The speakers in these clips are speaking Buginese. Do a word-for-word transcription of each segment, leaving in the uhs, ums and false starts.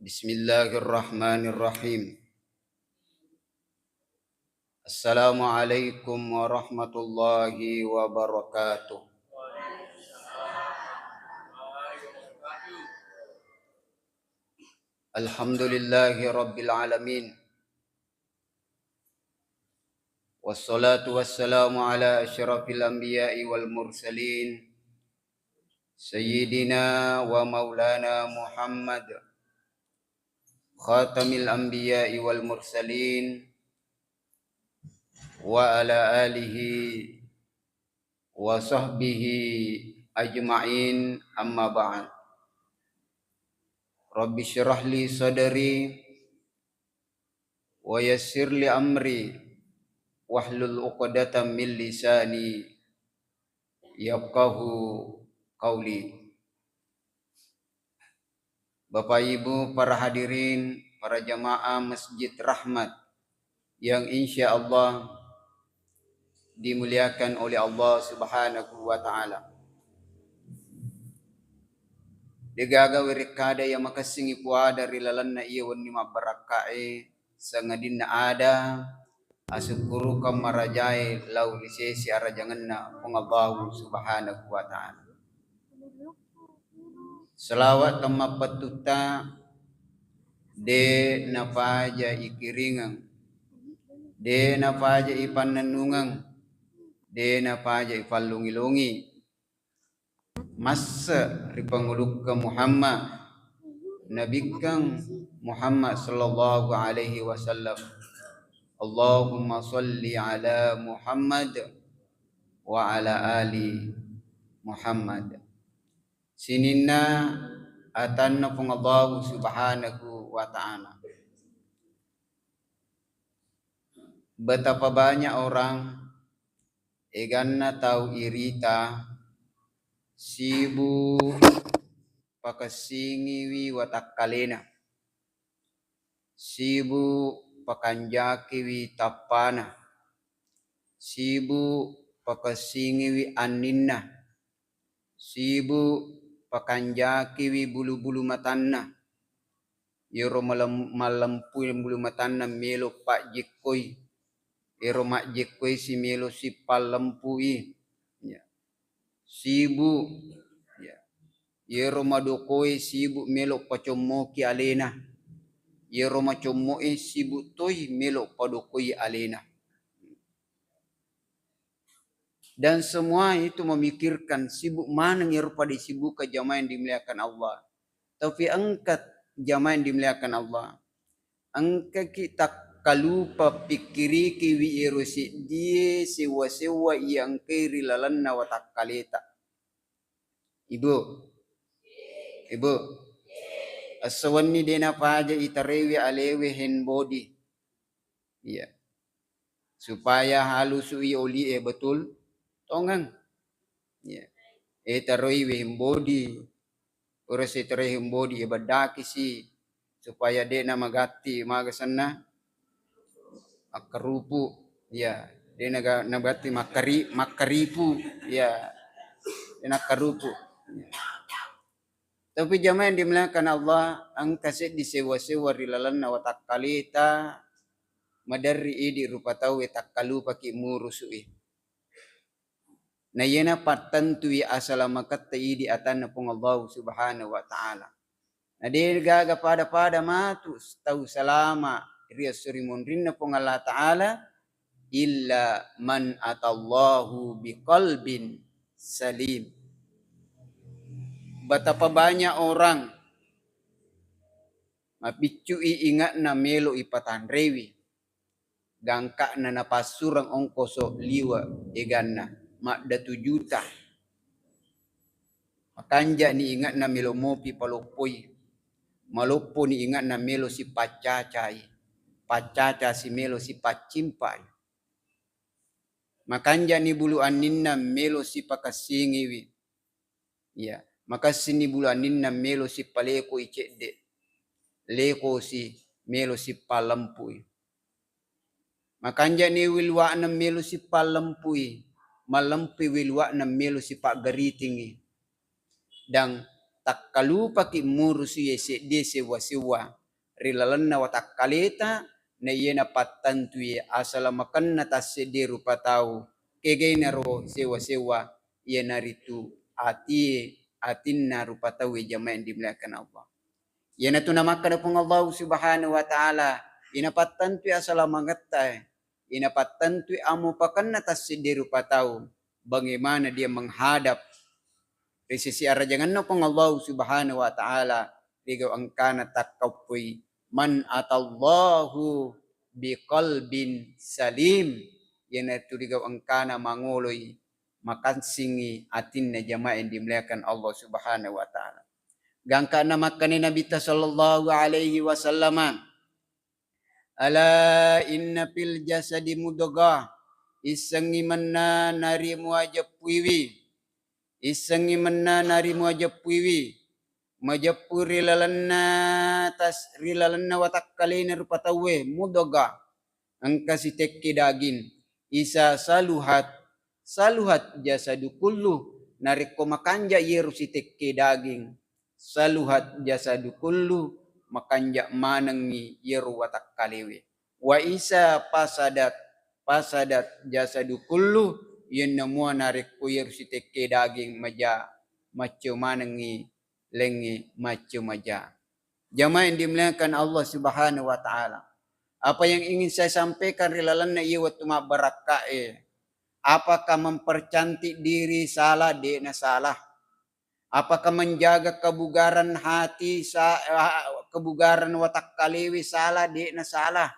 Bismillahirrahmanirrahim. Assalamualaikum warahmatullahi wabarakatuh. Alhamdulillahi rabbil alamin. Wassalatu wassalamu ala asyrafil anbiya'i wal mursalin, Sayyidina wa maulana Muhammad, khatamil anbiya'i wal mursalin, wa ala alihi wa sahbihi ajma'in, amma ba'd. Rabbi syrah li sadri wa yassir li amri wahlul uqdatam min lisani yafqahu qauli. Bapak Ibu, para hadirin, para jamaah Masjid Rahmat yang insya Allah dimuliakan oleh Allah Subhanahu wa Ta'ala. Degaga werekkada iya makessingi puada ri lalenna iya wenni mabbarakkae, sangadinna ada asukkurukeng marajae lao ri sese arajangenna Puang Allahu Subhanahu wa Ta'ala. Selawat temmapettutta de napaja ikiringeng, de napaja ipannennungeng, de napaja ipallongi-longi. Masse ri pangulukkeng Muhammad, nabikkeng Muhammad sallallahu alaihi wasallam. Allahumma salli ala Muhammad wa ala ali Muhammad. Sininna atanna Puang Allahu Subhanahu wa Ta'ala. Betapa banyak orang eganna tau irita sibu pakessingiwi watakkalena, sibu pakanjakiwi tappana, sibu pakessingiwi anninna, sibu pakanjakiwi bulu-bulu matanna. Iyaro malem-, mallempui bulu matanna melo pajjekkoi. Iyaro majjekkoi si melo sipallempui. Ya. Sibu. Ya. Iyaro madokoe sibu melo pacommoki alena. Iyaro macommoe sibu toi melo padokoi alena. Dan semua itu memikirkan, sibuk maneng iyaro pada isibuka jamaah yang dimuliakan Allah. Tapi engka jamaah yang dimuliakan Allah, engkaki takkalupa pikkirikiwi iyaro seddie sewwa-sewwa iya engkai ri lalenna watakkaleta. Ibu, ibu, esso wenni de napaja itarewi alewe hand body. Iya. Supaya halusui olie, betul? Tongeng. Iya. E, taroi weheng bodi. Ora se taroi weheng bodi, e, beddaki si. Supaya de namagatti, maga senna? Akkarupu. Iya. De naga-, nagatti makkari-, makkaripu. Iya. De nakkarupu. Iya. Tapi jamaah yang dimuliakan Allah, engka seddi sewa-sewa ri lalenna watakkaleta, maderri idi rupa tauwe takkalupaki murusui. Na iyena pattentui asalamaketta idi atanna Puang Allah Subhanahu wa Ta'ala. Na de gaga pada-pada matu tau salama ri esso ri monrinna Puang Allah Ta'ala, illa man atallahu biqalbin salim. Betapa banyak orang mapiccui inge'na melo ipatanrewi, gangka'na napassureng ongkoso liwe eganna, maddatu juta. Makanja'ni inge'na melo mopi paloppoi, malopponi inge'na melo sipaccacai, paccaca si melo sipaccimpai. Makanja'ni bulu anninna melo sipakessingiwi. Iya, makessinni bulu anninna melo sipalekoi cedde. Lekosi melo sipallempui. Makanja'ni wiluwa'na melo sipallempui. Mallempui wiluwa'na melo sipaggaritingi. Dan takkalupaki murusi ye seddie sewwa-sewwa ri lalenna watakkaleta, na iyena pattantui asalamakenna tasseddie rupa tau, kegainaro sewwa-sewwa, iyanaritu atie, atinna rupa tauwe, jamaah yang dimuliakan Allah. Iyanatu namakkeda Puang Allahu Subhanahu wa Ta'ala, inapattantui asalamangetta, inapattantui amupakenna tasseddie rupa tau, bagaimana dia menghadap ri sisi arajangenna Puang Allahu Subhanahu wa Ta'ala, rigau engkana takkappui, "Man atallahu biqalbin salim," iyanaritu rigau engkana mangoloi makassingi atinna, jamaah yang dimuliakan Allah Subhanahu wa Ta'ala. Gangkanna makkani Nabitta sallallahu alaihi wasallama, "Ala inna fil jasadi mudghah," issengngi mennana ri muajeppuiwi, issengngi mennana ri muajeppuiwi, majeppu ri lalenna tas-, ri lalenna watakkalena rupa tauwe, mudghah, engka sitekke daging, "Isa saluhat, saluhat jasadu kullu," narekko makanja iyero sitekke daging, "saluhat jasadu kullu," makanja manengngi iyero watakkalewe. "Wa isa pasadat, pasadat jasadu kullu," iyanna mua narekko iyero sitekke daging maja, maccio manengngi lengnge, maccio maja. Jamaah yang dimuliakan Allah Subhanahu wa Ta'ala, apa yang ingin saya sampaikan ri lalenna iya wettu mabbarakkae, apakah mempercantik diri salah? De'na salah. Apakah menjaga kebugaran hati sa-, ah, kebugaran watakkalewe salah? De'na salah.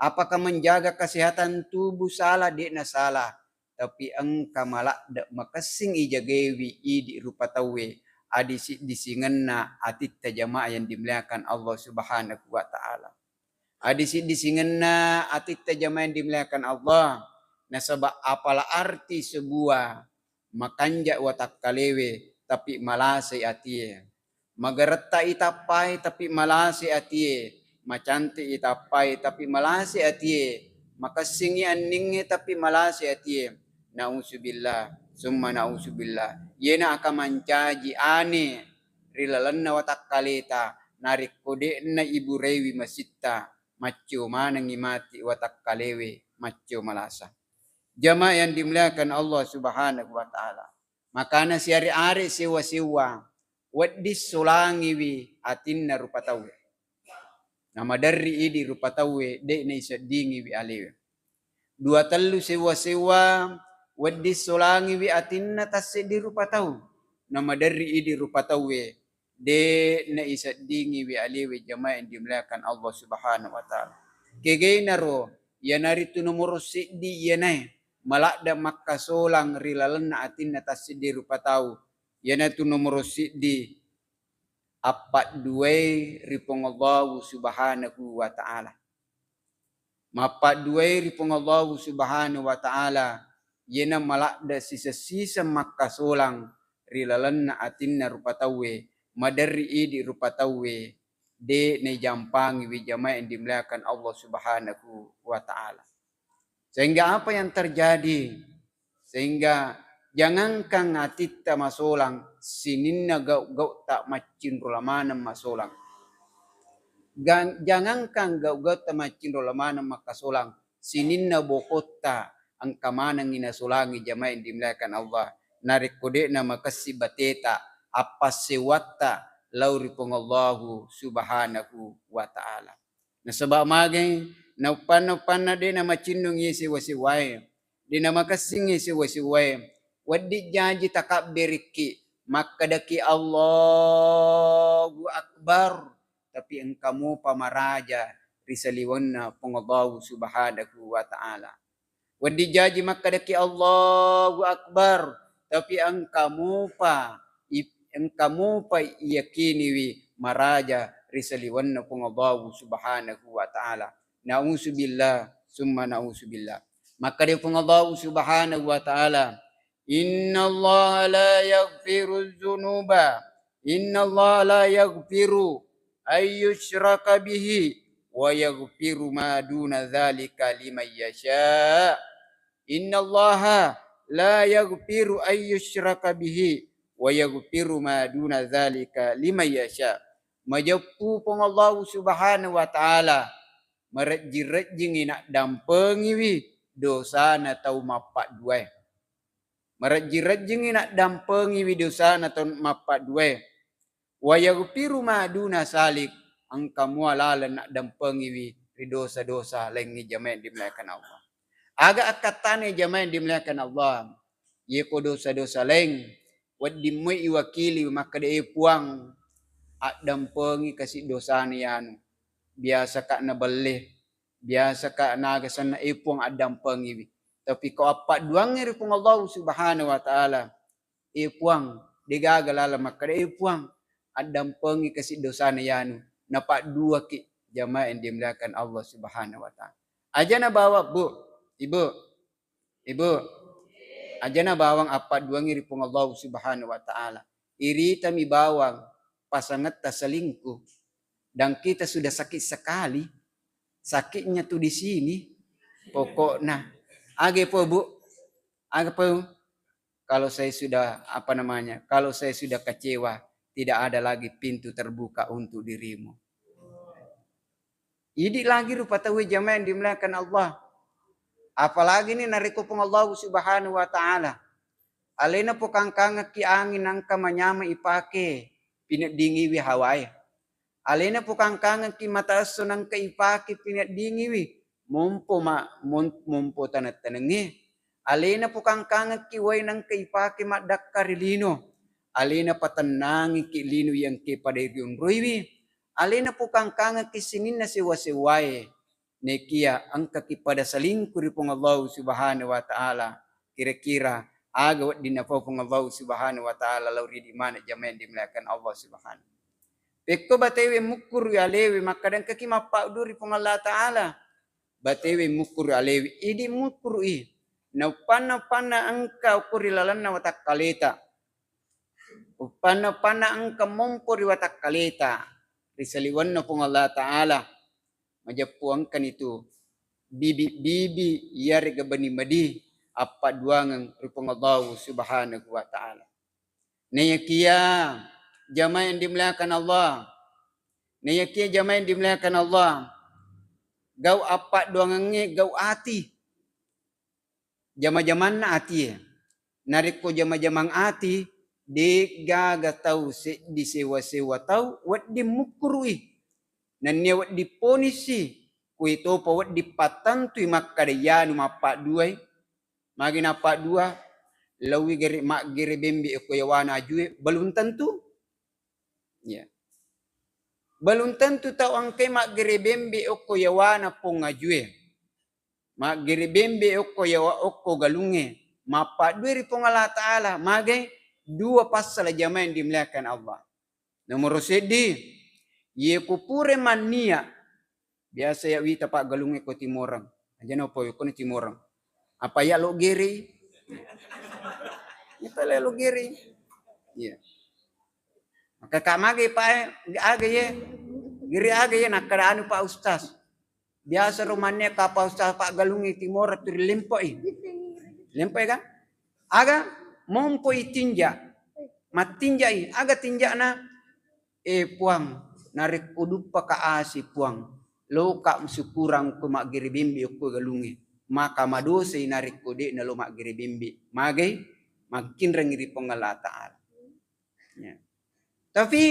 Apakah menjaga kesehatan tubuh salah? De'na salah. Tapi engka maladde makessing ijagewi idi rupa tauwe, adi siddi singenna atitta, jamaah yang dimuliakan Allah Subhanahu wa Ta'ala. Adi siddi singenna atitta, jamaah yang dimuliakan Allah, nasaba apalah arti sebuah makanja watakkalewe tapi malasai atie. Magaretta itappai tapi malasai atie, macantik itappai tapi malasai atie, makessingi anningnge tapi malasai atie. Nauzubillah, summa nauzubillah. Iyena aka mancaji ane ri lalenna watakkaleta, narekko de'na iburewi masitta, maccio manengngi mati watakkalewe, maccio malasa. Jamaah yang dimuliakan Allah Subhanahu wa Ta'ala, makana siare-are sewa-sewa wedding solangiwi atinna rupa tauwe. Namaderri idi rupa tauwe, de' naiseddingiwi alewe. Dua tellu sewa-sewa wedding solangiwi atinna tasseddi rupa tau. Namaderri idi rupa tauwe, de' naiseddingiwi alewe, jamaah yang dimuliakan Allah Subhanahu wa Ta'ala. Kegainaro, iyanaritu nomoro siddi iyanae maladde makkasolang ri lalenna atinna tasseddi rupa tau, iyanatu nomoro siddi, appadduai ri Puang Allahu Subhanahu wa Ta'ala. Mappadduai ri Puang Allahu Subhanahu wa Ta'ala, iyena maladde siseng-siseng makkasolang ri lalenna atinna rupa tauwe, maderri idi rupa tauwe, de' naijampangiwi, jamaah yang dimuliakan Allah Subhanahu wa Ta'ala. Sehingga apa yang terjadi? Sehingga jangankan atitta masolang, sininna gau-gauta maccinrola maneng masolang. Gan-, jangankan gau-gauta maccinrola maneng makkasolang, sininna bokotta engka manengngi nasolangi, jamaah yang dimuliakan Allah. Narekko de'na makessi bateta, appassewatta lao ri Puang Allahu Subhanahu wa Ta'ala. Nasaba magai, nauppanna-uppanna de' namacinnungi sewa-sewae, de' namakessingi sewa-sewae, wedding jaji takabberikki, makkedaki, "Allahu Akbar," tapi engka mopa maraja ri saliwenna Puang Allahu Subhanahu wa Ta'ala. Wedding jaji makkedaki, "Allahu Akbar," tapi engka mopa ip-, engka mopa iyakiniwi maraja ri saliwenna Puang Allahu Subhanahu wa Ta'ala. Nauzubillah, summa nauzubillah. Makkeda Puang Allahu Subhanahu wa Ta'ala, "Innallaha la yaghfiru dzunuba, innallaha la yaghfiru ay yushraka bihi, wa yaghfiru ma duna dzalika liman yasha." "Innallaha la yaghfiru ay yushraka bihi, wa yaghfiru ma duna dzalika liman yasha. Majeppu Puang Allahu Subhanahu wa Ta'ala, marejjing-rejjingngi naddampengiwi dosana tau mappadduae. Marejjing-rejjingngi naddampengiwi dosana tau mappadduae. Wa yaghfiru ma duna salik, engka mua laleng naddampengiwi ri dosa-dosa laingnge, jamaah yang dimuliakan Allah. Aga akkattana, jamaah yang dimuliakan Allah? Yeko dosa-dosa laing, wedding moi iwakili makkeda, "E Puang, addampengi kasi dosana yanu. Biasa ka nabelle, biasa ka naga senna, e Puang, addampengiwi." Tapi ko appadduangnge ri Puang Allahu Subhanahu wa Ta'ala, "E Puang," degaga laleng makkeda, "E Puang, addampengi kasi dosana yanu." Napadduaki, jamaah yang dimuliakan Allah Subhanahu wa Ta'ala. Ajana bawang, Bu, Ibu, Ibu, ajana bawang appadduangngi ri Puang Allahu Subhanahu wa Ta'ala. Iritami bawang pasangetta selingkuh. Dan kita sudah sakit sekali. Sakitnya tuh di sini. Pokokna. Age po, Bu? Aga po? Kalau saya sudah, apa namanya, kalau saya sudah kecewa, tidak ada lagi pintu terbuka untuk dirimu. Idi lagi rupa tauwe, jamaah yang dimuliakan Allah. Apalagi ni narekko Puang Allah Subhanahu wa Ta'ala, alena pokangkangekki angin nangka manyama ipake pineddingiwi hawae. Alena pokangkangekki mata esso nangka ipake pineddingiwi mompo ma-, mom-, mompo taneng-tanengnge. Alena pokangkangekki wae nangka ipake maddakka ri lino. Alena patennangiki lino iya engke pada rionroiwi. Alena pokangkangekki sininna sewa-sewae. Nekia engkaki pada selingkuh ri Puang Allah Subhanahu wa Ta'ala. Kira-kira aga wedding napau Puang Allah Subhanahu wa Ta'ala lao ri idi maneng, jamaah yang dimuliakan Allah Subhanahu. Pekko batewe mukkuru alewe, makkada engkaki mappaddu ri Puang Allah Ta'ala. Batewe mukkuru alewe, idi mukkuru i. Nauppanna-uppanna engka okko ri lalenna watakkaleta. Uppanna-uppanna engka mompo ri watakkaleta. Ri saliwenna Puang Allah Ta'ala. Majeppu engkani tu bibi-bibi iyarega beni medi appadduangeng ri Puang Allahu Subhanahu wa Ta'ala. Nayakia jamaah yang dimuliakan Allah, nayakia jamaah yang dimuliakan Allah, gau appadduangengnge gau ati. Jama-jamanna atie. Narekko jama-jamang ati, de'gaga tau seddi sewa-sewa tau wedding mukkuru'i. Nennia wedding ponisi, kuitopa wedding pattantui makkada iyanu mappadduai. Magi nappaddua, lauwi gere-, maggere bembe okko yawana ajue, belum tentu. Ya. Belum tentu tau engkai maggere bembe okko yawana pong ajue. Maggere bembe okko yawa-, okko galungnge, mappaddue ri Puang Allah Ta'ala. Magai? Dua passala jamaah yang dimuliakan Allah. Nomoro seddi, ye ku pura mannia, biasa ya wita paggalungnge ko Timoreng. Aja nopo ko ni Timoreng. Apa ya lo gere? Ita le lo gere. Iya. Maka ka magai pa, eh, aga ye? Gere aga ye? Nakkada anu Pak Ustaz. Biasa ro manne kapau sa paggalungnge Timoreng tu ri lempo'i. Lempo'i kan? Aga mompoi tinja. Mattinja'i. Aga tinja'na? Eh, Puang, narekko duppaka asi, Puang, loka syukurang ko maggere bembe okko galungnge. Maka madosai narekko de'na lo maggere bembe. Magai? Makkinrengi ri Puang Allah Ta'ala. Ya. Tapi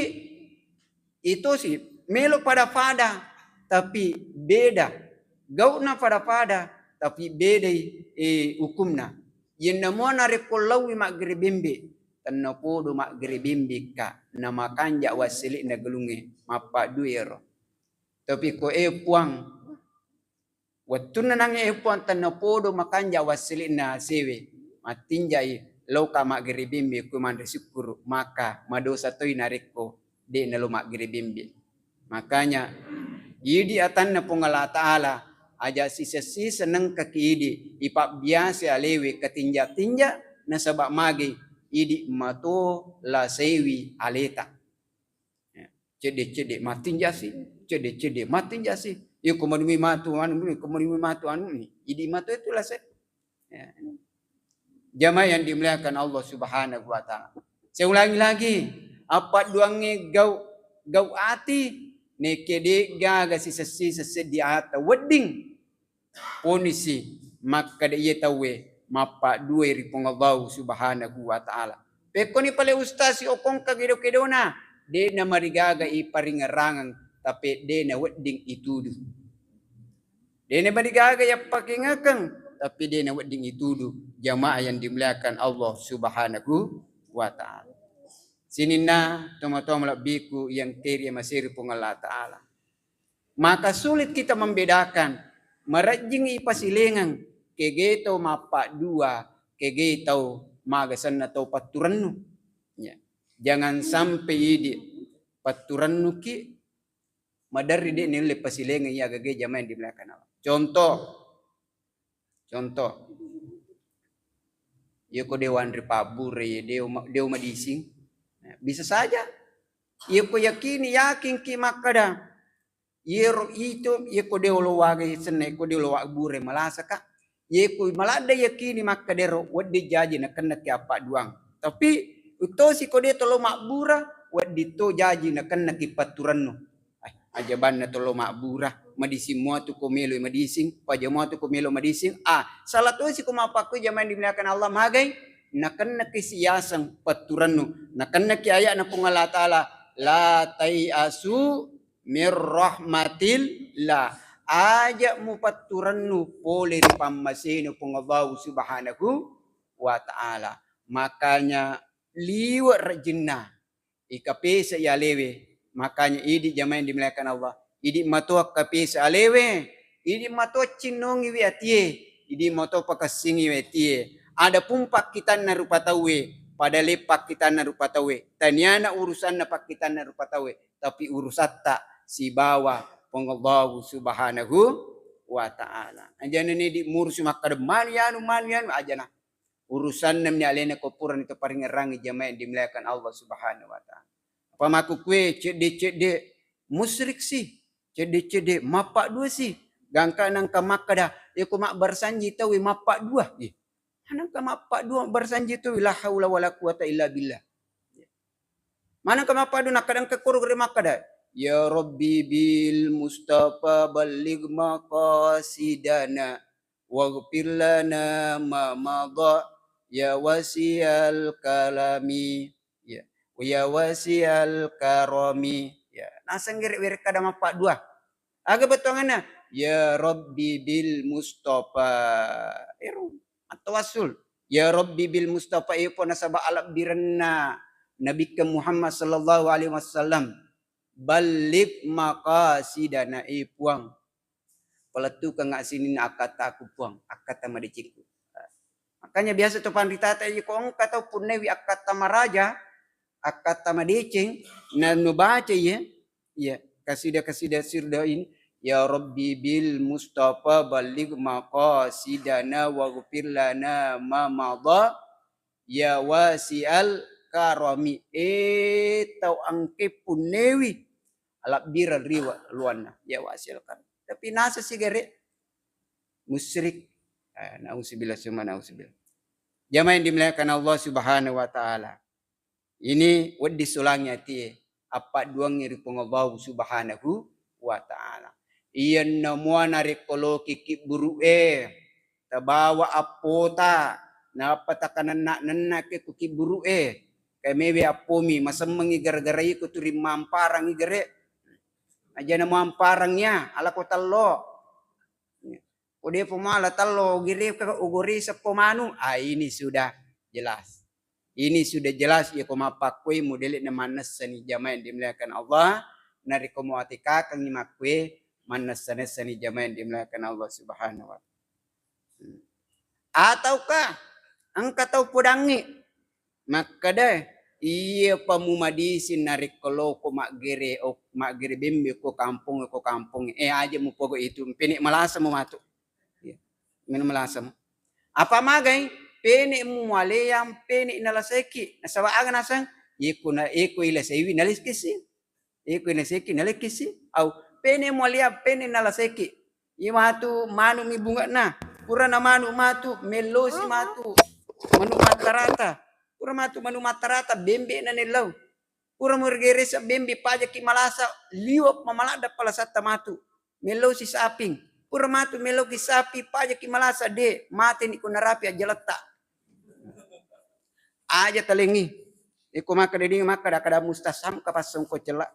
itu sih melo pada-pada, tapi beda. Gau'na pada-pada, tapi bedai, eh, hukumna. Yenna mua narekko lauwi maggere bembe, tennapodo maggere bembe ka, namakanja wassele'na galungnge, mappaddue ero. Tapi ko, eh, Puang, wettunna nangnge, eh, Puang, tennapodo makanja wassele'na asewe, mattinjai, loka maggere bembe, ko manre sukkuru, maka madosa toi narekko de'na lo maggere bembe. Makanya, idi atanna Puang Allah Ta'ala, aja sisa-sisa nengkaki idi, ipabbiasa alewe katinja-tinja, nasaba magi idi mato lasaiwi aleta. Ya, cedde-cedde mattinjasi, cedde-cedde mattinjasi. Iyo, ko manui matu anu ni, ko manui matu anu ni. Idi matu itu lase. Ya. Jamaah yang dimuliakan Allah Subhanahu wa Ta'ala. Saya ulangi lagi, appadduangnge gau, gau ati, nekke de'gaga sisessi-sesseddi ata wedding ponisi makkeda iye tauwe mappadduai ri Puang Allahu Subhanahu wa Ta'ala. Pekkoni pale ustaz si okongka kedo-kedona, de'na marigaga iparingerangeng, tapi de'na wedding itudu. De'na marigaga yappakengakeng, tapi de'na wedding itudu, jamaah yang dimuliakan Allah Subhanahu wa Ta'ala. Sininna tomatoa malebbiku yang teri maseri Puang Allah Ta'ala. Maka sulit kita membedakan, marejjing ipasilengeng, kege tau mappaddua, kege tau magasenna tau patturennu. Ya. Jangan sampai idi patturennuki maderri de' nulle pasilengeng iya gage jamaah yang dimuliakan Allah. Contoh, contoh, iya ko de' wanre pabbure, iya de' ma-, de' madising. Nah, bisa saja. Iya ko yakini, yakinki makkeda, iyero itu, iya ko de' olo wagai senna, iya ko de' olo wabbure, malasaka. Iya ko maladde yakini makkedero, wedding jaji nakennaki appadduang. Tapi utosi ko de' tolo mabbura, wedding to jaji nakennaki patturennu. Ai, ajabanna tolo mabbura, madising mua tu ko melo madising, paja mua tu ko melo madising. Ah, salah tosi ko mappakkui jamaah yang dimuliakan Allah, magai nakennaki siyaseng patturennu, nakennaki ayatna Puang Allah Ta'ala, "La tai'asu mir rahmatillah." Aja mupatturennu pole ri pammasena Puang Allahu Subhanahu wa Ta'ala. Makanya liwe' rejinna ikapese' alewe. Makanya idi jamaah yang dimuliakan Allah, idi matoa kapese' alewe, idi matoa cinnongiwi atie, idi matoa pakessingiwi atie. Adapun pakkitanna rupa tauwe, pada le pakkitanna rupa tauwe, taniana urusanna pakkitanna rupa tauwe, tapi urusatta sibawa Puang Allahu Subhanahu wa Ta'ala. Ajana nedi murusu makkeda manu yanu, manu yanu, ajana. Urusanna meni alena ko purani to paringerangi jamaah yang dimuliakan Allah Subhanahu wa Ta'ala. Apa makkukue cedde-cedde musyrik si, cedde-cedde mappaddua si, gangka nangka makkeda, eko mabbarsanji tauwe mappaddua. Ih, nangka mappaddua mabbarsanji tauwe, la haula wala quwata illa billah. Manengka mappaddua, nakkeda engka koro gere makkeda, "Ya Rabbi bil Mustafa balligh maqasidana, waghfir lana ma madha, ya wasi'al kalami, ya, ya wasi'al karami." Ya, naseng gere were kada mappaddua. Aga bettuanganna? "Ya Rabbi bil Mustafa." Ero, attawassul. "Ya Rabbi bil Mustafa," e Puang, nasaba alebbirenna Nabikka Muhammad sallallahu alaihi wasallam. "Balligh maqasidana," e Puang, palettukeng sininna akkattaku, Puang, akkatta madecengku. Makanya biasa to panritata, iya ko engka tau punnaiwi akkatta maraja, akkatta madeceng, na nubaca iya, iya, kasida-kasida sirda ini, "Ya Rabbi bil Mustafa balligh maqasidana waghfir lana ma madha, ya wasi'al karami." E tau engke punnaiwi alabbireng riwe luanna, ya wasi'al karami. Tapi nasa sigare musyrik. Eh, nauzubillah summa nauzubillah. Jamaah yang dimuliakan Allah Subhanahu wa Ta'ala. Ini wedding solangi atie, appadduangngi ri Puang Allahu Subhanahu wa Ta'ala. Iyanna mua narekko loki kibburu'e, tabawa appota, nappa takanenna-nennake ku kibburu'e. Kamewe appomi, masemmengi gara-gara iko tu rimmamparang igere. Ajana muamparang ya, ala ko tello. Ko depa muala tello, gere ka ugori seppo manu. Ah, ini sudah jelas. Ini sudah jelas, iya ko mappakkoi modele'na mannessani, jamaah yang dimuliakan Allah. Narekko muatikakangngi makkue, mannessa-nessani, jamaah yang dimuliakan Allah Subhanahu wa Ta'ala. Hmm. Ataukah engka tau podangngi makkeda, "Iya pa mumadising narekko loko maggere, o, maggere bembe ko kampong, ko kampong, eh, aja mupogo itu, pene malasa mu matu." Iya. Mene malasa mu. Apa magai? Pene mualeyang, pene nalasaiki. Nasaba aga naseng? Iko na, iko ilasaiwi naleskesi. Iko naseki nalekkisi, au, pene mualia, pene nalaseki. Iya matu manu mi bunge'na. Purana manu matu, mellosi matu. Manu mattarata. Pura matu manu matarata, bembe na nellau. Pura murgeresa bembe, pajaki malasa, liwa mamaladda palasatta matu. Mellau si saping. Pura matu mellau ki sapi, pajaki malasa, de, mate ni ko narapi ajjaletta. Aja talengi. Iko maka deding maka da kada mustasam ka passongko cella.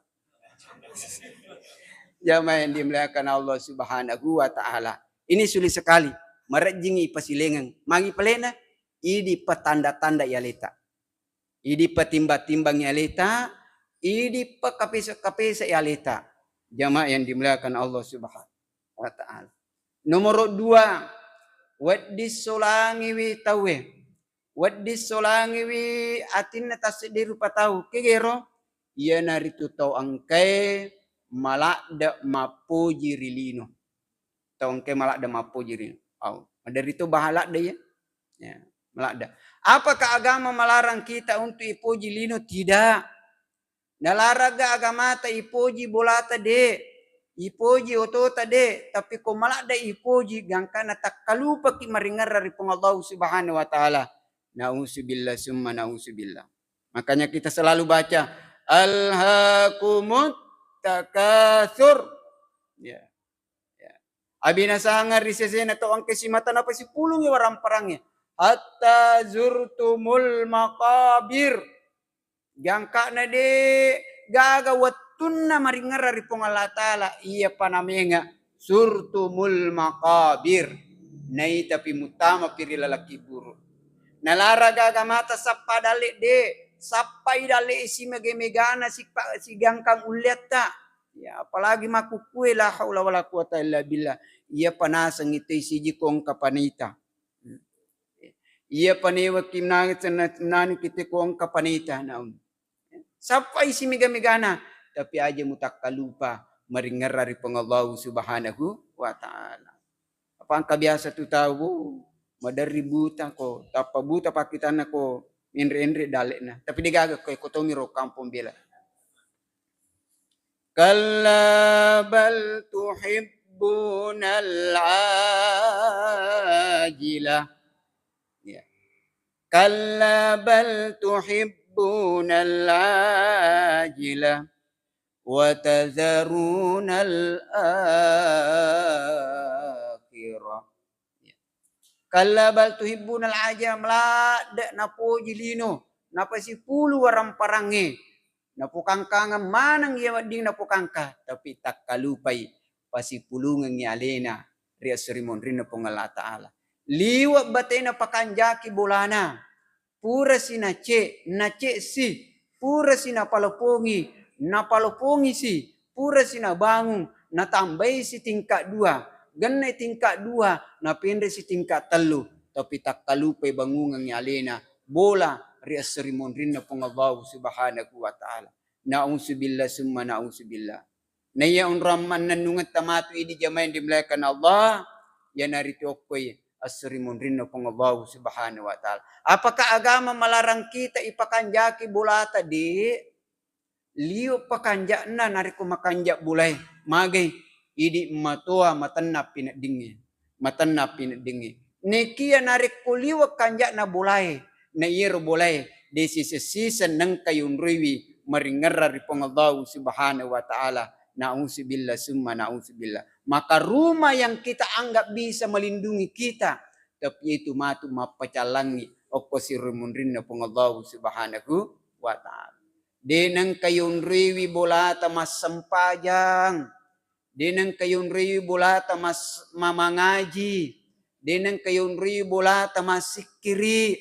Jamaah yang dimuliakan Allah Subhanahu wa Ta'ala. Ini sulit sekali. Marejjingi pasilengeng. Magi palena? Idi patanda-tanda yaleta. Idi patimbang-timbang yaleta. Idi pakapesa-kapesa yaleta. Jamaah yang dimuliakan Allah Subhanahu wa Ta'ala. Nomoro dua, wedding solangiwi tauwe. Wedding solangiwi atinna tasseddi rupa tau. Kegero, iyanaritu tau engkae maladde mappoji ri lino. Tau engkae maladde mappoji ri lino. Au, maderri to bahaladde ya. Ya, maladde. Apakah agama melarang kita untuk ipoji lino? Tidak. Nalaragga agamata ipoji bolata de, ipoji otota de, tapi ko maladde ipoji gangkana takkalupaki maringerra ri Puang Allahu Subhanahu wa Ta'ala. Nauzubillah summa nauzubillah. Makanya kita selalu baca, "Alhaakumut takatsur." Ya. Ya. Abinasangeng ri sesena tau engka simata napasipulungi waramparangnge. Hatta zurtumul maqabir. Gangkana de gaga wettunna maringerra ri Puang Allah Ta'ala, iya panamenga zurtumul maqabir. Naitapi muttamapi ri laleng kuburu. Nalara gaga mata sappa dalle de, sappai dalle simega-megana sipa-, sigangkang ulleatta. Ya, apalagi makkukkue, la haula wala quwata illa billah. Iya panasengngi te siji ko engka panita. Iya panewaki menang, menang kita ko engka panita, naung. Sappai simega-megana, tapi aja mutakkalupa maringerra ri Puang Allahu Subhanahu wa Ta'ala. Apa engka biasa tu tau, maderri buta ko, tappa buta pakkitanna ko, enre-enre dalle'na. Tapi degaga ko, ko tomiro kampong bela. Kalla bal tuhibbunal ajilah. Ya. Kalla bal tuhibbunal ajilah. Wa tadharunal akhirah. Ya. Kalla bal tuhibbunal ajila, maladde napoji lino, napasipulu waramparangnge, napokangkangeng maneng iya wedding napokangka, tapi takkalupai pasipulungengngi alena ri esso ri monrinna Puang Allah Ta'ala. Liwe batena pakanjaki bolana, purasi nace, nacesi, purasi napalopongi, napalopongisi, purasi nabangung, natambaisi tingkat dua, gennai tingkat dua, napenresi tingkat tellu, tapi takkalupai bangungengngi alena bola ri esso ri monrinna Puang Allahu Subhanahu wa Ta'ala. Nauzubillah summa nauzubillah. Naiya onrong mannennungetta matu idi jamaah yang dimuliakan Allah, iyanaritu okkoi esso ri monrinna Puang Allahu Subhanahu wa Ta'ala. Apakah agama melarang kita ipakanjaki bolata? De. Liwe pakanja'na narekko makanja bolae. Magai? Idi matoa matenna pineddingnge. Matenna pineddingnge. Nekia narekko liwe kanja'na bolae, na iyaro bolae de siseng-siseng nengka yonroiwi maringerra ri Puang Allahu Subhanahu wa Ta'ala. Nauzubillah summa nauzubillah. Maka rumah yang kita anggap bisa melindungi kita, tapi itu matu mappacallangi okko sirri munrinna Puang Allahu Subhanahu wa Ta'ala. De nengka yonroiwi bolata massempajang. De nengka yonroiwi bolata mas-, mamangaji. De nengka yonroiwi bolata massikkiri.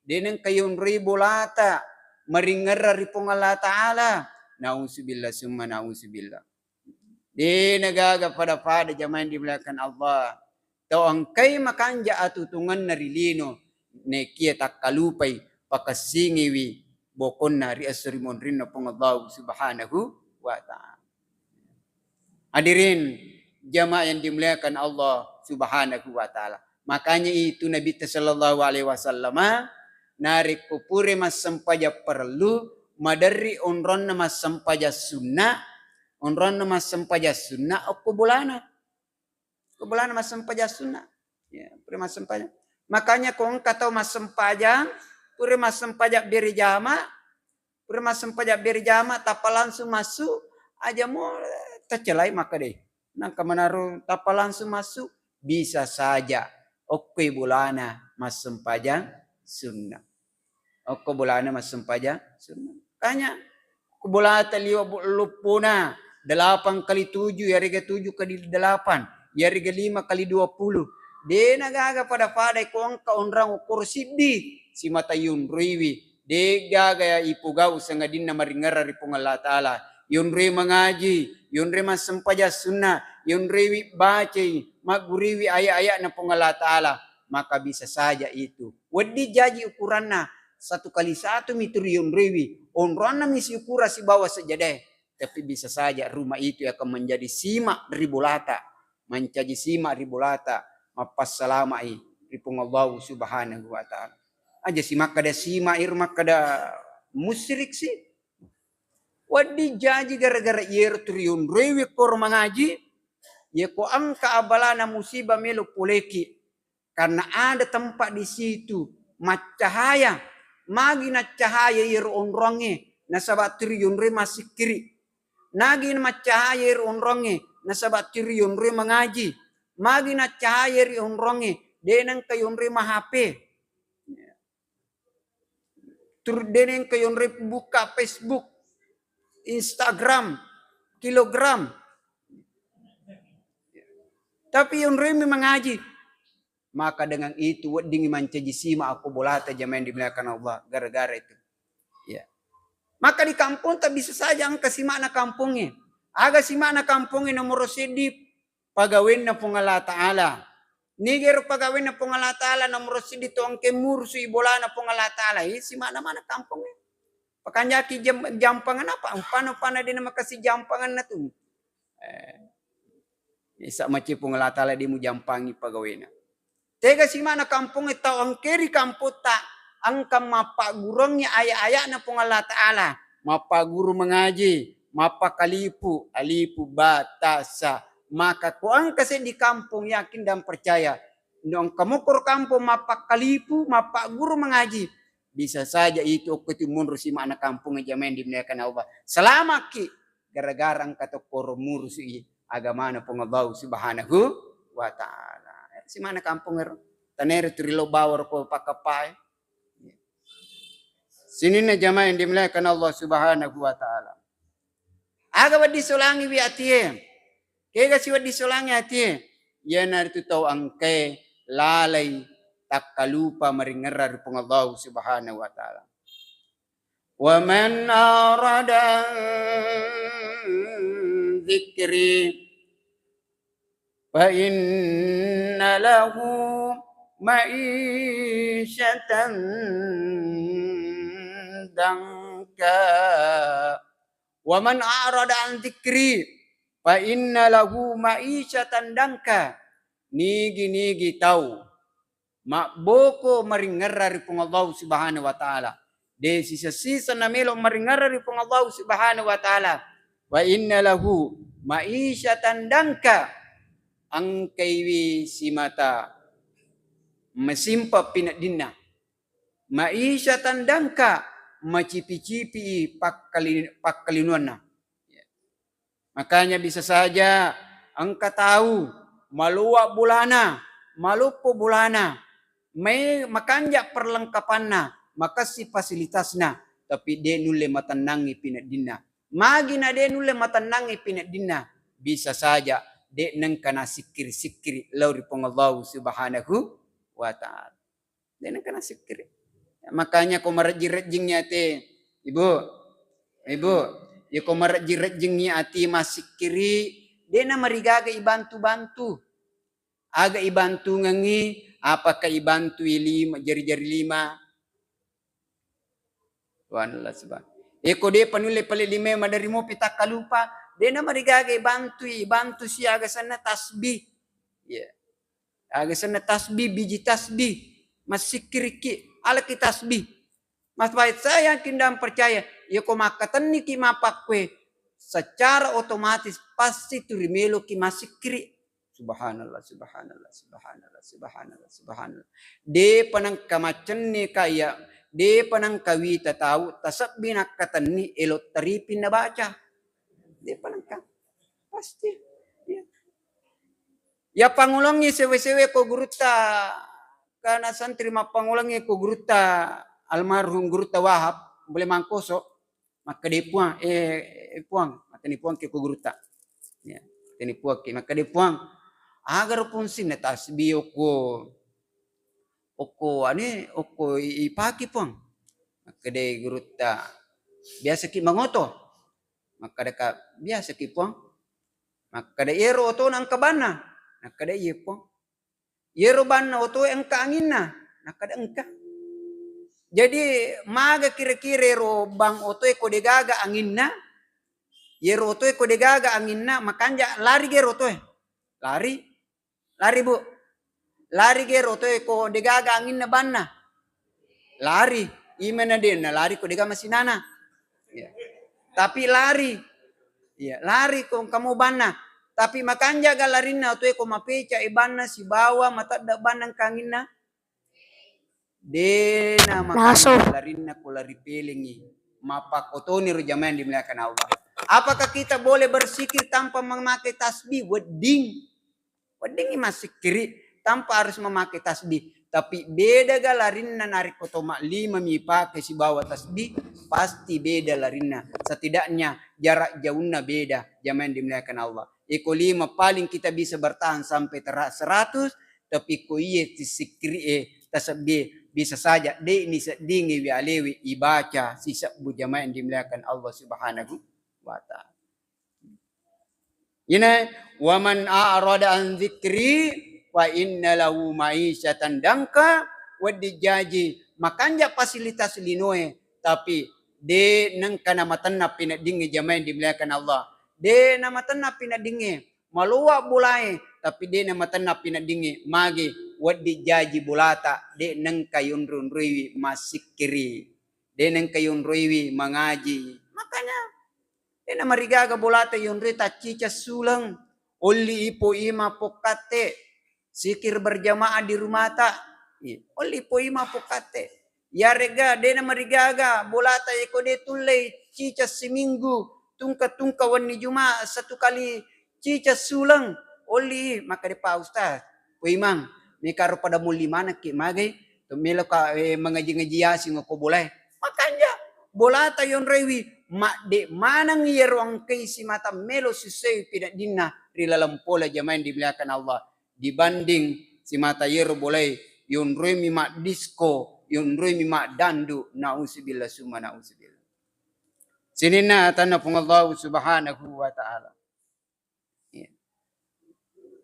De nengka yonroiwi bolata maringerra ri Puang Allah Ta'ala. Nauzubillah summa nauzubillah. De nagaga pada-pada jamaah yang dimuliakan Allah. Tau engkai makanja atutungenna ri lino, nekia takkalupai pakessingiwi bokonna ri esso ri monrinna Puang Allahu Subhanahu wa Ta'ala. Hadirin jamaah yang dimuliakan Allah Subhanahu wa Ta'ala. Makanya itu Nabi sallallahu alaihi wasallam, narekko pura massempajang parellu, maderri onronna massempajang sunna, onronna massempajang sunna okko bolana. Ko bolana massempajang sunna. Ya, pura massempajang. Makanya ko engka tau massempajang, pura massempajang berjama, pura massempajang berjama, tappa langsung massu, aja mo, eh, tacelai makkeda. Nangka manaro tappa langsung massu, bisa saja okkoi bolana massempajang sunnah. Okko bolana massempajang sunnah. Makanya, ko bolata liwa bu-, luppuna, delapan kali tujuh, yarega tujuh kali delapan, yarega lima kali dua puluh. Dena gaga pada-pada ko engka onrang ukur siddi, simata yunruiwi. De gaga ipogau sangadinna maringerra ri Puang Allah Ta'ala. Yunrui mangaji, yunrui massempajang sunnah, yunruiwi bacai, magguriwi ayat-ayatna Puang Allah Ta'ala. Maka bisa saja itu. Wedding jaji ukuranna, satu kali satu mi tu riyonroiwi, onronna mi siukura sibawa sejadae, tapi bisa saja rumah itu akan menjadi simak ri bolata, mancaji simak ri bolata, mappassalama'i ri Puang Allahu Subhanahu wa Ta'ala. Aja si makkada simak, iro makkada musyrik si. Wedding jaji gara-gara iyero tu riyonroiwi koro mangaji, yeko engka abalana musibah melo poleki. Karena ada tempat di situ maccahaya. Magi naccahaya iyaro onrongnge, nasaba tu riyonroi massikkiri. Nagi maccahaya iyaro onrongnge, nasaba tu riyonroi mangaji. Magi naccahaya ri onrongnge, de nengka yonroi ma-H P. Tur de nengka yonroi buka Facebook, Instagram, kilogram. Tapi yonroi mi mangaji. Maka dengan itu weddingngi mancaji simak akko bolata jamaah yang dimuliakan Allah gara-gara itu. Ya. Maka di kampungta bisa saja engka simakna kampongnge. Aga simakna kampongnge nomoro seddi pagawenna Puang Allah Ta'ala. Nigero pagawenna Puang Allah Ta'ala nomoro seddi to engke murusui bolana Puang Allah Ta'ala. Iya simakna mana kampongnge. Pakanjaki jam-, jampangan apa? Umpana-umpana dena makasi jampanganna tu. Eh, isa maci Puang Allah Ta'ala de mujampangi pagawena. Tega simana kampongnge tau engke ri kampotta engka mappagguruangngi ayat-ayatna Puang Allah Ta'ala, mappaguru mangaji, mappakalipu, alipu, ba, ta, sa. Maka ko engka seddi kampong, yakin dan percaya, no engka mokoro kampong mappakkalipu, mappaguru mangaji, bisa saja itu okko tu monro simana kampongnge jamaah yang dimuliakan Allah. Selamakki gara-gara engka tokkoro murusui agamana Puang Allah Subhanahu wa Ta'ala. Simana kampong ero. Tanere tu rilo bawor ko pakkapae. Sininna jamaah yang dimuliakan Allah Subhanahu wa Ta'ala. Aga wedding solangiwi atie. Kega si wedding solangi atie. Iyanaritu tau engkae lalai takkalupa maringerra ri Puang Allah Subhanahu wa Ta'ala. Wa man a'rada an dzikri fa inna lahu ma'isyatan danka. Wa man a'rada an dzikri fa inna lahu ma'isyatan danka. Nigi-nigi tau mabboko maringerra ri Puang Allah Subhanahu wa Ta'ala, de sisa-sisa namelo maringerra ri Puang Allah Subhanahu wa Ta'ala, fa inna lahu ma'isyatan danka, engkaiwi simata masimpa pineddinna. Ma'isyatan danka, macipi-cipi pakkali-, pakkalinuanna. Makanya bisa saja engka tau maloa bolana, maloppo bolana, mai makanja perlengkapanna, makessi fasilitasna, tapi de nulle matennangi pineddinna. Magi na de nulle matennangi pineddinna, bisa saja de nengka nasikkiri-sikkiri lao ri Puang Allahu Subhanahu wa Ta'ala. De nengka nasikkiri. Makanya ko marejjing-rejjingngi ate, Ibu, Ibu, ya ko marejjing-rejjingngi ati massikkiri, de namarigaga ibantu-bantu. Aga ibantungengngi, apakah ibantui lima, jari-jari lima? Subhanallah, subhan-, e ko depa nulle pale lima, maderri mopi takkalupa, de namarigaga ibantui, ibantu siaga senna tasbih. Ya. Aga senna tasbih, biji tasbih, massikkirikki, alaki tasbih. Mas baik saya yakin dan percaya, ya ko makkatenniki mappakkue, secara otomatis pasti tu rimeloki massikkiri. Subhanallah, subhanallah, subhanallah, subhanallah, subhanallah. Depa nengka macenne ka iya Depa nengka wita tau tasebbi nakkatenni elo tariping nabaca. Depa nengka. Pasti. Iya. Ya pangulengi sewe-sewe ko gurutta, kana santri mappangulengi ko gurutta almarhum gurutta Wahab, boleh mangkoso. Makkeda, "Puang, eh, Puang," makkeda Puang ke ku gurutta. Ya, makkeda Puang ke, makkeda, "Puang, aga ro fungsinna tasbih okko, okko ane, okko i-, ipake, Puang?" Makkeda gurutta, "Biasa ki mangoto?" Makkeda ka, "Biasa ki, Puang." Makkeda, "Iyaro otona engka banna?" Makkeda, "Iya, Puang." "Iyaro banna otoe engka anginna?" Nakkeda, "Engka." Jadi, maga kira-kira ero bang otoe ko degaga anginna? Iyaro otoe ko degaga anginna, makanja lari ge ero otoe. Lari. Lari, Bu. Lari ge ero otoe ko degaga anginna banna. Lari. Imana denna lari ko dega masinana. Ya. Tapi lari. Iya, lari ko engka mo banna. Tapi makanja ga larinna otoe ko mapecai banna sibawa matedde banna engka anginna? Dena makanja larinna ko lari pelengi. Mapakkotoni ro jamaah yang dimuliakan Allah. Apakah kita boleh berzikir tanpa memakai tasbih? Wedding. Weddingngi massikkiri tanpa harus memakai tasbih. Tapi beda ga larinna narekko to maklima mi pake sibawa tasbih, pasti beda larinna. Setidaknya jarak jauhna beda, jamaah yang dimuliakan Allah. Iko lima paling kita bisa bertahan sampai tera-, seratus, tapi ko iye sikkiri e tasebbi bisa saja de ni seddingi wi alewe ibaca sisebbu, jamaah yang dimuliakan Allah Subhanahu wa Ta'ala. Ina, "Wa man a'rada an dzikri fa inna lahu ma'isyatan dangka," wedding jaji makanja fasilitas linoe, tapi de nengka namatenna pineddingnge, jamaah yang dimuliakan Allah. De namatenna pineddingnge, maloa bolae, tapi de namatenna pineddingnge, magi wedding jaji bolata, de nengka yonro-onroiwi massikkiri, de nengka yonroiwi mangaji. Makanya, de namarigaga bolata yonroi taccica suleng, olli ipo ima pokkatte, sikir berjamaah di rumata. Iya, olli ipo ima pokkatte. Yarega de namarigaga bolata iko de tullei cica siminggu, tungka-tungka wenni Jumat satu kali cica suleng, olli. Makkeda Pak Ustaz, "Ko Imang, mekaro pada mulli manekki magai, to meloka, eh, mangaji-ngaji Yasin ko bolae." Makanja bolata yonroiwi, madde maneng iyaro engkai simata melo sissei pineddinna ri laleng pole, jamaah yang dimuliakan Allah, dibanding simata iyaro bolae yonroimi maddisko, yonroimi maddandu, nauzubillah summa nauzubillah. Sininna atanna Puang Allah Subhanahu wa Ta'ala. Iya.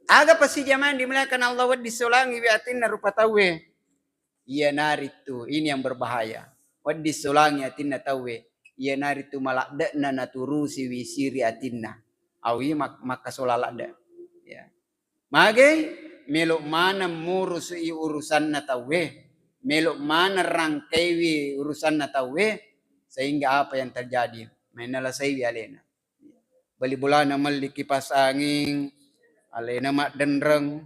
Aga pasi jamaah yang dimuliakan Allah wedding solangi wi atinna rupa tauwe? Iyanaritu, ini yang berbahaya. Wedding solangi atinna tauwe, iyanaritu maladde'na naturusiwi siri atinna. Awi mak-, makkasola ladde. Ya. Magai melo maneng murusu'i urusanna tauwe, melo maneng rangkaiwi urusanna tauwe, sehingga apa yang terjadi? Mainalasaiwi alena. Bali bolana melli kipas angin, alena maddenreng.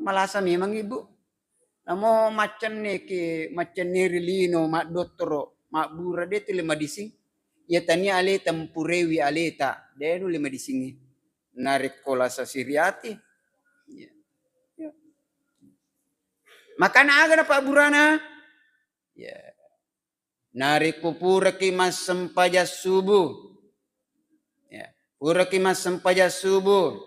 Malasa memang ibu. Namo maccenneki, maccenni ri lino, maddottoro, mabbura, de tu le madising. Iya tania aleta mpurewi aleta, de nu le madisingi. Narekko lasa siriati. Iya. Iya. Makana aga na pabburana? Ya. Narekko puraki massempajang subuh, ya, puraki massempajang subuh,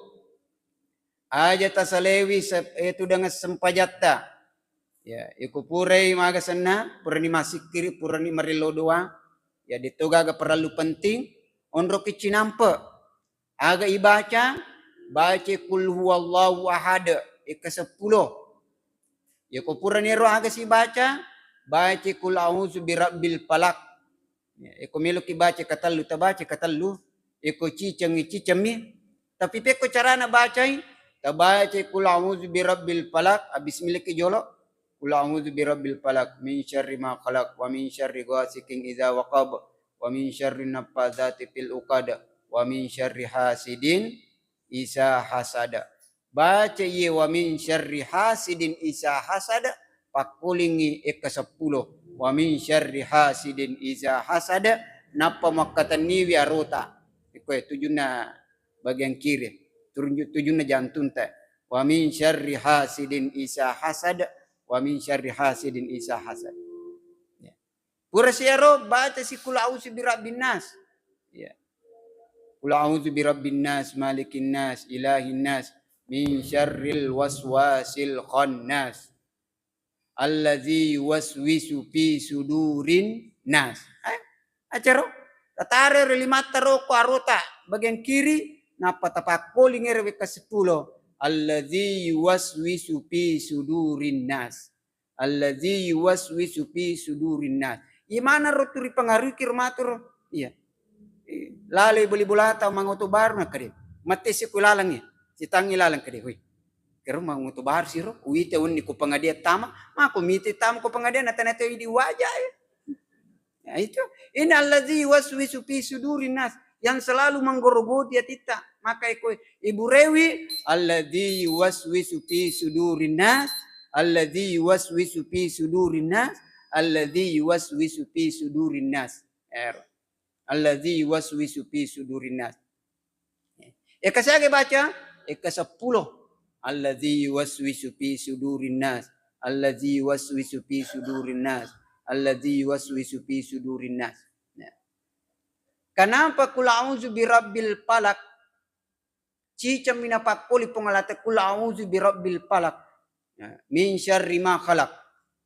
aja tasalewi se-, eh, tudang sempajatta. Ya, iko purai maga senna, purani masikkiri, purani marillo doa, ya, de to gaga parellu penting, onroki cinampe. Aga ibaca? Baca Qul huwallahu ahad, eka seppulo. Yako purani ero aga sibaca, baca Qul a'udzu birabbil falaq. Ya, eko meloki baca katellu, tabaca katellu. Eko cicengi, cicemmi. Tapi pekko carana bacai, tabaca Qul a'udzu birabbil falaq, abis miliki jolo. Qul a'udzu birabbil falaq, min syarri ma khalaq, wa min syarri ghasiqin idza waqab, wa min syarri naffatsati fil uqad, wa min syarri hasidin isa hasad. Baca iye wa min syarri hasidin isa hasad, pakkolingngi ekka seppulo. Wa min syarri hasidin iza hasad, nappa makkatenniwi arota. Ikkoe tujunna bagian kiri, turunju-, tujunna jantunta. Wa min syarri hasidin iza hasad, wa min syarri hasidin iza hasad. Ya. Pura siaro baca si qul a'udzu birabbin nas. Ya. Qul a'udzu birabbin nas, malikin nas, ilahin nas, min syarril waswasil khannas, allazi yuwaswisu fi sudurin nas. Eh, acaro? Tatare ro limatta roko arota bagian kiri, nappa tapakkoling ero wekka seppulo. Allazi yuwaswisu fi sudurin nas. Allazi yuwaswisu fi sudurin nas. Imana ro tu ripengaruhi ro matu ro. Iya. Eh, laloi boli bolata mangoto baru nakkade. Mattesi ku lalengngi. Sitangngi laleng kade. Wih. Kero mangoto baru siro. Uwita wenni ku pengadian tama. Mako mite tama ku pengadian nata-nata idi waja, eh. Ya, itu. Ini allazi yuwaswisu fi sudurin nas, yang selalu menggorogoti atitta. Maka iko ibu rewi, allazi yuwaswisu fi sudurin nas, allazi yuwaswisu fi sudurin nas, allazi yuwaswisu fi sudurin nas. Er. Allazi yuwaswisu fi sudurin nas. Ekka siaga baca? Ekka seppulo. Allazi yuwaswisu fi sudurin nas. Allazi yuwaswisu fi sudurin nas. Allazi yuwaswisu fi sudurin nas. Ya. Kenapa qul a'udzu birabbil falaq? Cicammi napakkoli Puang Allah Ta'ala, qul a'udzu birabbil falaq. Ya, min syarri ma khalaq.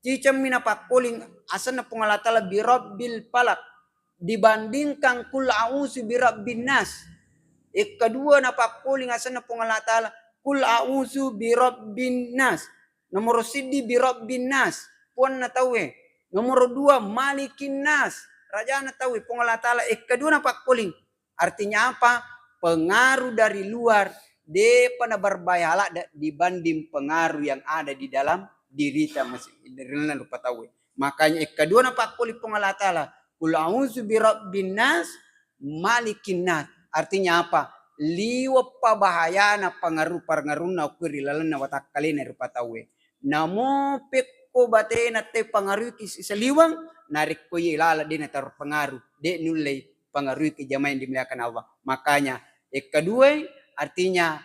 Cicammi napakkoling asenna Puang Allah Ta'ala birabbil falaq dibandingkan qul a'udzu birabbin nas. Ekka dua napakkoling asenna Puang Allah Ta'ala, qul a'udzu birabbin nas. Nomoro siddi birabbin nas, puanna tauwe. Nomoro dua malikin nas, rajana tauwe. Puang Allah Ta'ala ekka dua napakkoling. Artinya apa? Pengaruh dari luar depa na berbahaya ladde dibanding pengaruh yang ada di dalam dirita masing-, di dalam rupa tauwe. Makanya ekka dua napakkoli Puang Allah Ta'ala, qul a'udzu birabbin nas, malikin nas. Artinya apa? Liwe' pa bahayana pengaruh-pengaruhna okko ri lalenna watakkalena rupa tauwe. Namo pekko batena te pengaruhki sisaliweng, narekko iye lala de' na terpengaruh, de' nullei pengaruhki jamaah yang dimuliakan Allah. Makanya, ekka duai artinya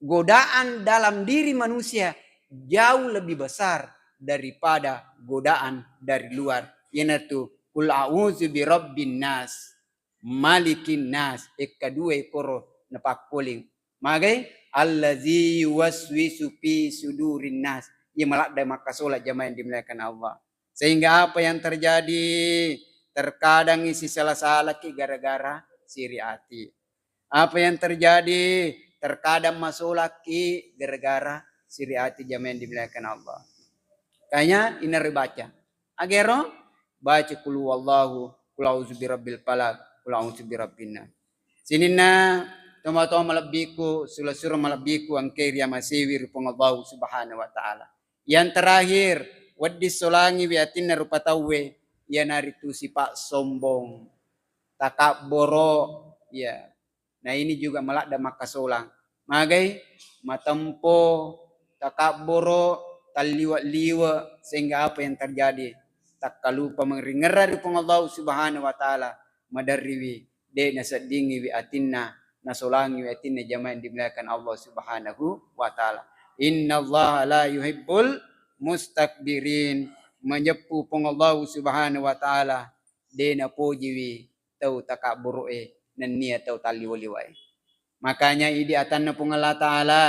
godaan dalam diri manusia jauh lebih besar daripada godaan dari luar. Iyanatu, qul a'udzu birabbin nas, malikin nas, ekka duai koro napakkoling. Magai? Allazi yuwaswisu fi sudurin nas. Iya maladde makkasola jamaah yang dimuliakan Allah. Sehingga apa yang terjadi? Terkadang isi salah-salaki gara-gara siri ati. Apa yang terjadi? Terkadang masolaki gara-gara siri ati jamaah yang dimuliakan Allah. Kayaknya ini harus baca. Agero baca qul huwallahu, qul a'udzu birabbil falaq, qul a'udzu birabbin nas. Sininna tomatoa malebbiku, sura-sura malebbiku engkae riamasewi ri Puang Allahu Subhanahu wa Ta'ala. Yang terakhir, wedding solangiwi atinna rupa tauwe, iyanaritu sifat sombong, takabboro, ya. Nah, ini juga maladde makkasolang. Magai? Matempo, takabboro, talliwe-liwe, sehingga apa yang terjadi? Takkalupa maringerra ri Puang Allahu Subhanahu wa Ta'ala, maderriwi de' naseddingiwi atinna, nasolangiwi atinna jamaah yang dimuliakan Allah Subhanahu wa Ta'ala. Innallaha la yuhibbul mustakbirin. Majeppu Puang Allahu Subhanahu wa Ta'ala de' napojiwi tau takabboro'e nennia tau talliwe-liwe'e. Makanya idi atanna Puang Allah Ta'ala,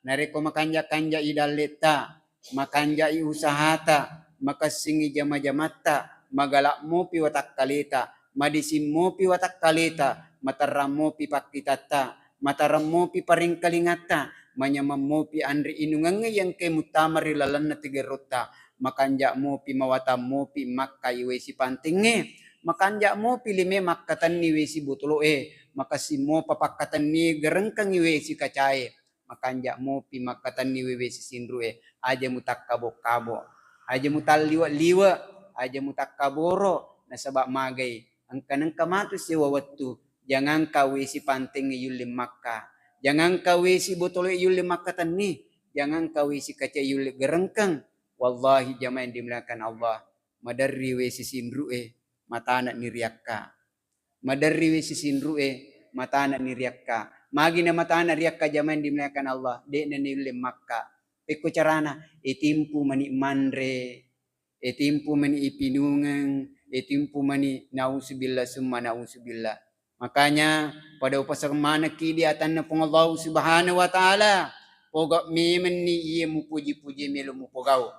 narekko makanja-kanja'i dalletta, makanja'i usahata, makessingngi jama-jamatta, magala' mopi watakkaleta, madising mopi watakkaleta, materrang mopi pakkitatta, materrang mopi parengkalingatta, manyameng mopi anre inungengnge yang engkae muttama ri lalenna tigerotta, makanja' mopi mawatang mopi makkai wae sipantengnge, makanja' mopi lime makkatenni wae sibotolo'e, makessing mopa pakkatenni gerengkengngi wae sikacae, makanja' mopi makkatenni wae sisinru'e, aja mutakkabo-kabo, aja mutalliwe-liwe, aja mutakkaboro, nasaba' magai engka-nengka matu sewa wettu, jangangka wae sipantengnge yulle makka, jangangka wae sibotolo'e yulle makkatenni, jangangka wae sikacae yulle gerengkeng, Wallahi jamaah yang dimuliakan Allah, maderri we sisinru'e, matana ni riakka. Maderri we sisinru'e, matana ni riakka. Magi na matana riakka jamaah yang dimuliakan Allah, de'na niulle makka. Pekko carana, itimpu mani manre, itimpu mani ipinungeng, itimpu mani nauzubillah summa nauzubillah. Makanya pada upaseng manekki di atanna Puang Allah Subhanahu wa Ta'ala, poga memenni iya mupuji-puji melo mupogau.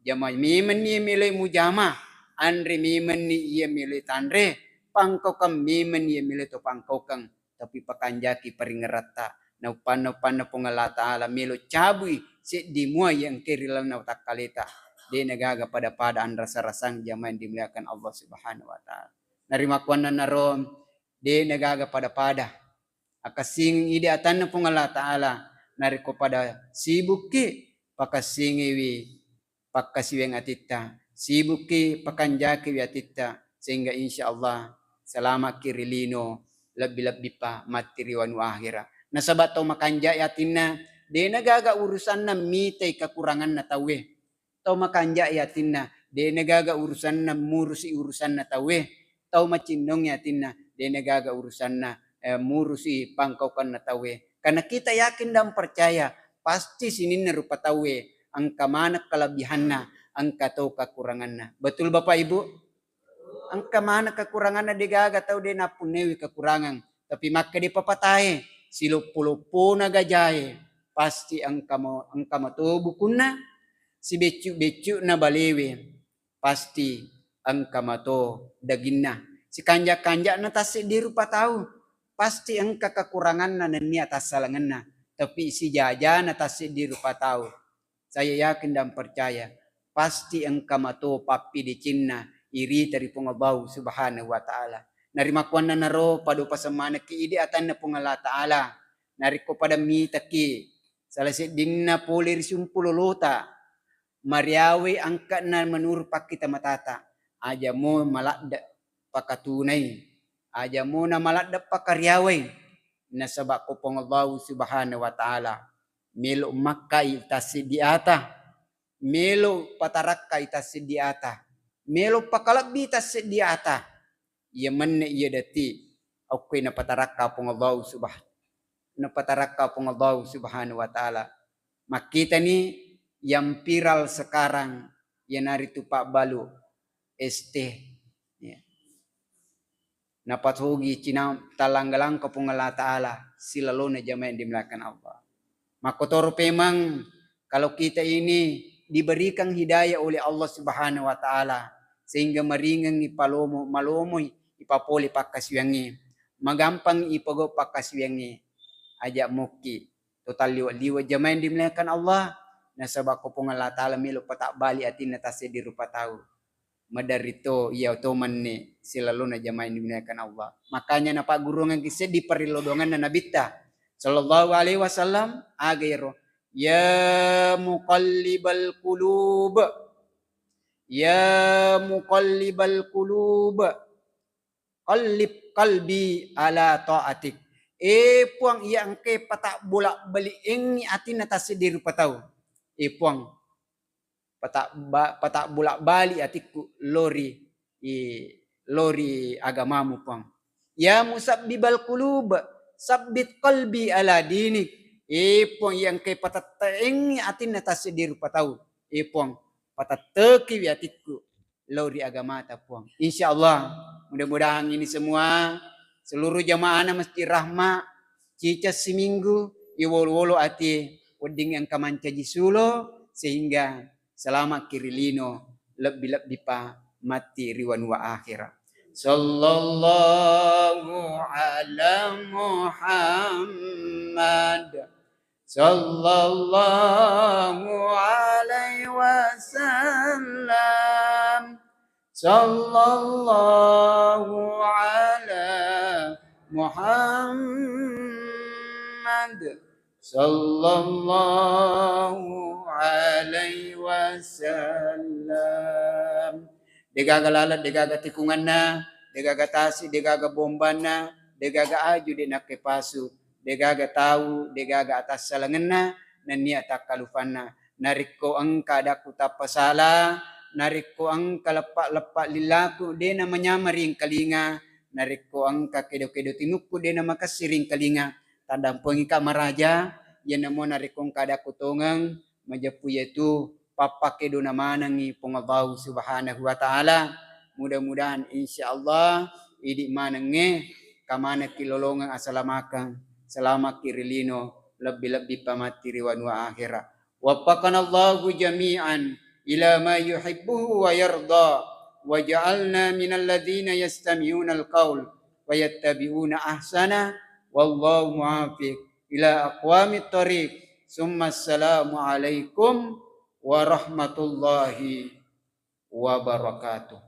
Jama memenni iya melo mujama, anre memenni iya melo tanre, pangkaukeng memenni iya melo to pangkaukeng, tapi pakanjaki paringeratta. Nauppanna-uppanna Puang Allah Ta'ala melo cabui seddi mua iya engke ri lalenna watakkaleta. De' nagaga pada-pada anrasa-rasang jamaah yang dimuliakan Allah Subhanahu wa Ta'ala. Narimakkuannanaro de' nagaga pada-pada. Akassingeng idi atanna Puang Allah Ta'ala. Narekko pada sibukki, pakassingewi pakkasiwiang atitta, sibukki pakanjakiwi atitta, sehingga insya Allah salama'ki ri lino, lebbi-lebbipa matti ri wanua akhera. Nasaba tau makanjai atinna, de'na gaga urusanna mitai kakuranganna tauwe. Tau makanjai atinna, de'na gaga urusanna murusi urusanna tauwe. Tau macinnongngi atinna, de'na gaga urusanna, eh, murusi pangkaukanna tauwe. Karena kita yakin dan percaya, pasti sininna rupa tauwe engka maneng kelebihanna, engka to kekuranganna. Betul Bapak Ibu? Engka maneng kekuranganna, degaga tau de' nappunnaiwi kekurangan. Tapi makkeda papatae, siloppo-loppona gajae, pasti engka mo-, engka mato bukunna, sibeccu-beccu'na balewe, pasti engka mato daginna. Sikanja-kanja'na tasseddi rupa tau, pasti engka kekuranganna nennia tassalangenna. Tapi sijajana tasseddi rupa tau, saya yakin dan percaya, pasti engka mato pappidecenna irita ri Puang Allahu Subhanahu wa Ta'ala. Narimakkuannanaro pada upaseng manekki idi atanna Puang Allah Ta'ala. Narekko pada mitaki sala seddinna pole ri sumpu lolota, mariawai angka'na menurut pakkita matata, aja mo maladde pakatunai, aja mo na maladde pakariawai, nasaba ko Puang Allahu Subhanahu wa Ta'ala melo makkai tasseddi ata, melo patarakkai tasseddi ata, melo pakalebbi tasseddi ata. Iya menne iya detik okkoe napatarakka Puang Allahu Subha-, napatarakka Puang Allahu Subhanahu wa Ta'ala. Makkitani yang viral sekarang, iyanaritu pabbalu es teh. Ya. Napatogi cina talangga-langka Puang Allah Ta'ala silalona jamaah yang dimuliakan Allah. Makkotoro pemang kalau kita ini diberikan hidayah oleh Allah Subhanahu wa Ta'ala, sehingga maringengngi palomo, malomoi ipapole pakkasiwiangnge, magampang ipogau pakkasiwiangnge, aja mokki to talliwa-liwa jamaah yang dimuliakan Allah, nasaba ko Puang Allah Ta'ala melo patabbali atinna tasseddi rupa tau. Maderri to iya to menne silalona jamaah yang dimuliakan Allah. Makanya napaggurungengki seddi parellau doanganna Nabitta sallallahu alaihi wasallam, aga ero, "Ya muqallibal qulub, ya muqallibal qulub, qallib qalbi ala taatik." Eh Puang, iya engke patabbola-baliengngi atinna tasseddi rupa tau. Eh Puang, patabba-, patabbola-bali atikku lori, i, lori agamamu, Puang. Ya musabbibal qulub, sabbit qalbi ala dinik. Eh Puang, iya engke patette'engngi atinna tasseddi rupa tau. Eh Puang, patettekiwi atikku lao ri agamata, Puang. Insya Allah, mudah-mudahan ini semua seluruh jamaahna Masjid Rahma, cicak siminggu, iwolo-wolo ati wedding engka mancaji sulo, sehingga selamat ki ri lino, lebbi-lebbi pa matti ri wanua akhira. Sallallahu ala Muhammad. Sallallahu alaihi wasallam. Sallallahu ala Muhammad. Sallallahu alaihi wasallam. Degaga laleng, degaga tikunganna, degaga tasi, degaga bombanna, degaga aju de nakkepasu, degaga tau, degaga atassalangenna, nennia takkalufanna. narekko engka adakku tappa sala, narekko engka leppa-leppa lillaku de namanyameng ri engkalinga, narekko engka kedo-kedo tinukku de namakessing ri engkalinga, taddampengika maraja, iyanamo narekko engka adakku tongeng, majeppu iyatu pappakedona manengngi Puang Allahu Subhanahu wa Ta'ala. Mudah-mudahan, insya Allah, idi manengnge kamanekki lolongeng asalamakeng, selamakki ri lino, lebbi-lebbi pamatti ri wanua akhera. Waffaqanallahu jami'an ila ma yuhibbuhu wa yarda, wa ja'alna minal ladzina yastami'unal qaul wa yattabi'una ahsana. Wallahu muwaffiq ila aqwamit thariq. Summa assalamu alaikum warahmatullahi wabarakatuh.